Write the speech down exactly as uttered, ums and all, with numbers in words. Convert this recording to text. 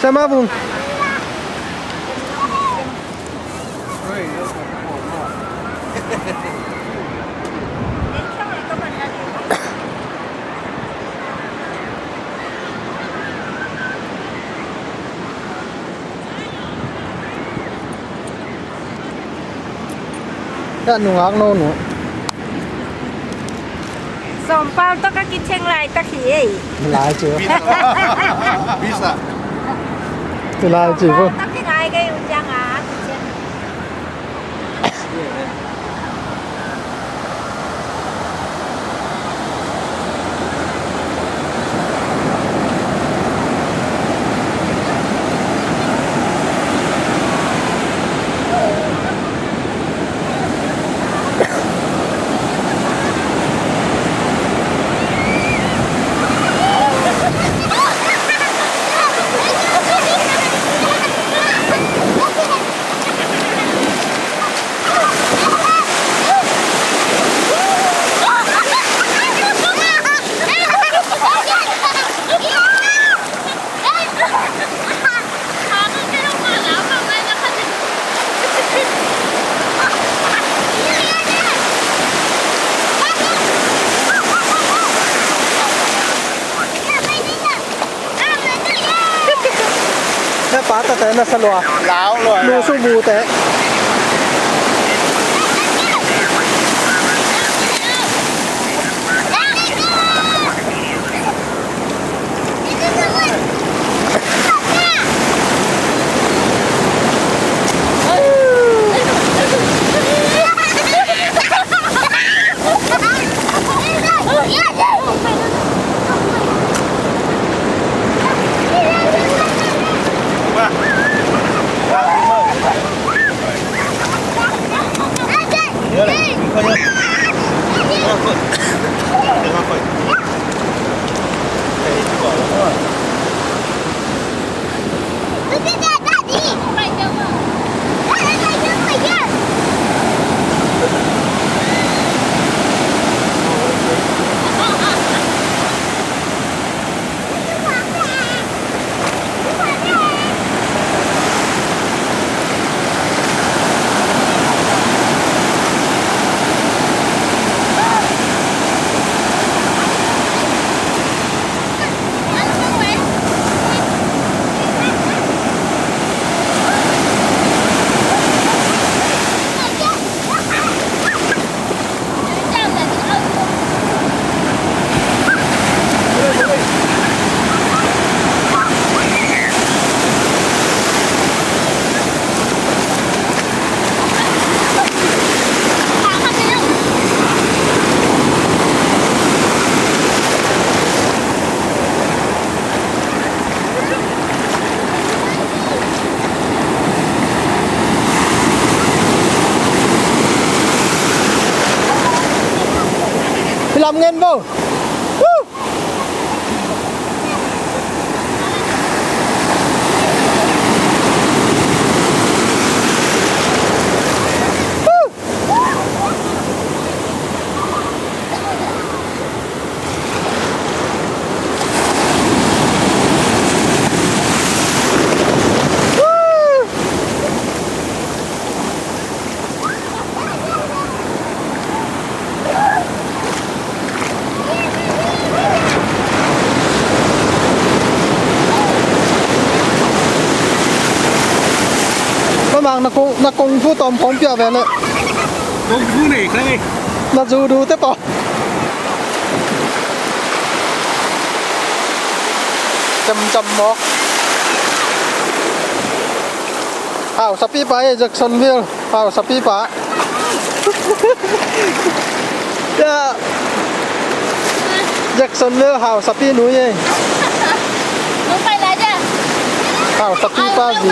Sama bung. Ka nungak no nu. Sawmpau tawh ka kitheng laitak hi ei. Lai ci. Bisa. Bisa. Lai ci bo. Sawmpau tawh kingai kei uh ciang a kitheng. Na pa ta te na sa lua. Lau lua. Lu su bu te. Lam ngen bo. Woo! Ka mang na kung, na kung fu tom pom pia ve le. Kung fu nei kha ei. Na zu du te to. Cam cam mawk. Hausapipa ei Jacksonville. Hausapipa. Ya. Jacksonville hausapi nui ei. Hausapipa zi.